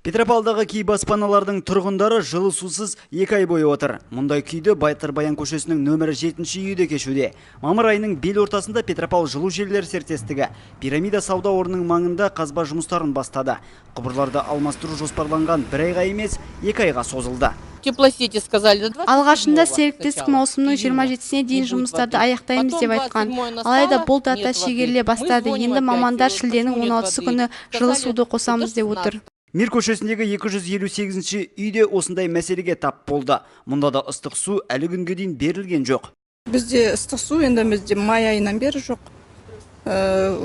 Петропавлдағы кей баспаналардың тұрғындары жылы сусыз 2 ай бойы отыр. Мұндай күйді Батыр Баян көшесінің нөмірі 7 үйі де кешуде. Мамыр айының бел ортасында Петропавл жылу желілері серіктестігі Пирамида сауда орнының маңында қазба жұмыстарын бастады. Құбырларды алмастыру жоспарланған бір айға емес, 2 айға созылды. Теплосети сказали до Алғашында серіктестік маусымның 27-сіне дейін жұмыстарды аяқтаймыз деп айтқан. Алайда бұл дата шегеріле бастады. Енді мамандар шілденің 16 күні жылы суды қосамыз деп отыр. Мир көшесіндегі 258 үйде осындай мәселеге тап болды. Мұнда да ыстық су әлі күнге дейін берілген жоқ. Бізде ыстық су енді бізде май айынан бері жоқ.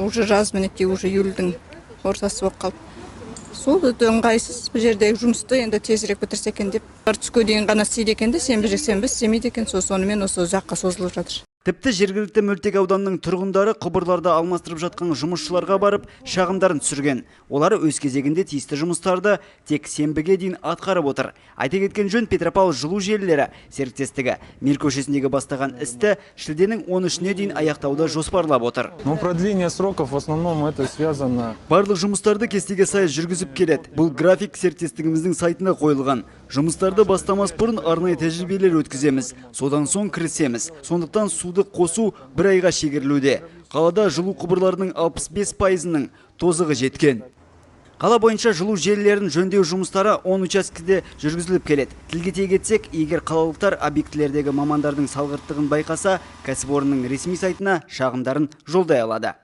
Уже жаз, мінекей, уже июльдің ортасы болып қалды. Сол өте ыңғайсыз. Бұл жердегі жұмысты енді тезірек бітірсе екен деп. Бір түске дейін ғана істейді екен де, сенбі, жексенбі істемейді екен. Сол сонымен осы ұзаққа созылып жатыр. Тіпті жергілікті мөлтек ауданның тұрғындары құбырларды алмастырып жатқан жұмысшыларға барып, шағымдарын түсірген. Олар өз кезегінде тиісті жұмыстарды тек сенбіге дейін атқарып отыр. Айта кеткен жөн, Петропавл жылу желілері серіктестігі Мир көшесіндегі бастаған істі шілденің 13-іне дейін аяқтауды жоспарлап отыр. Но продление сроков, в основном это связано Барлық жұмыстарды кестеге сай жүргізіп келеді. Бұл график серіктестігіміздің сайтына қойылған. Жұмыстарды бастамас бұрын арнайы тәжірибелер өткіземіз. Содан соң кірісеміз. Сондықтан суды қосу бір айға шегерілуде. Қалада жылу құбырларының 65 пайызының тозығы жеткен. Қала бойынша жылу желілерін жөндеу жұмыстары 10 учаскеде жүргізіліп келеді. Тілге тиек етсек, егер қалалықтар объектілердегі мамандардың салғырттығын байқаса, кәсіпорынның ресми сайтына шағымдарын жолдай алады.